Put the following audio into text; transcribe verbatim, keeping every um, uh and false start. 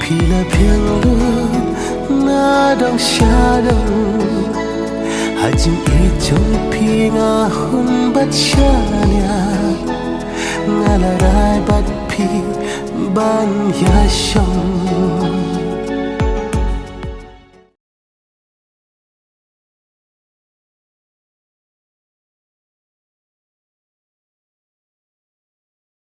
Phi la phiang lut na dong sha dong, ha jingïeit jong phi nga hun bat shaniah, nga la rai bad phi ban ïashong.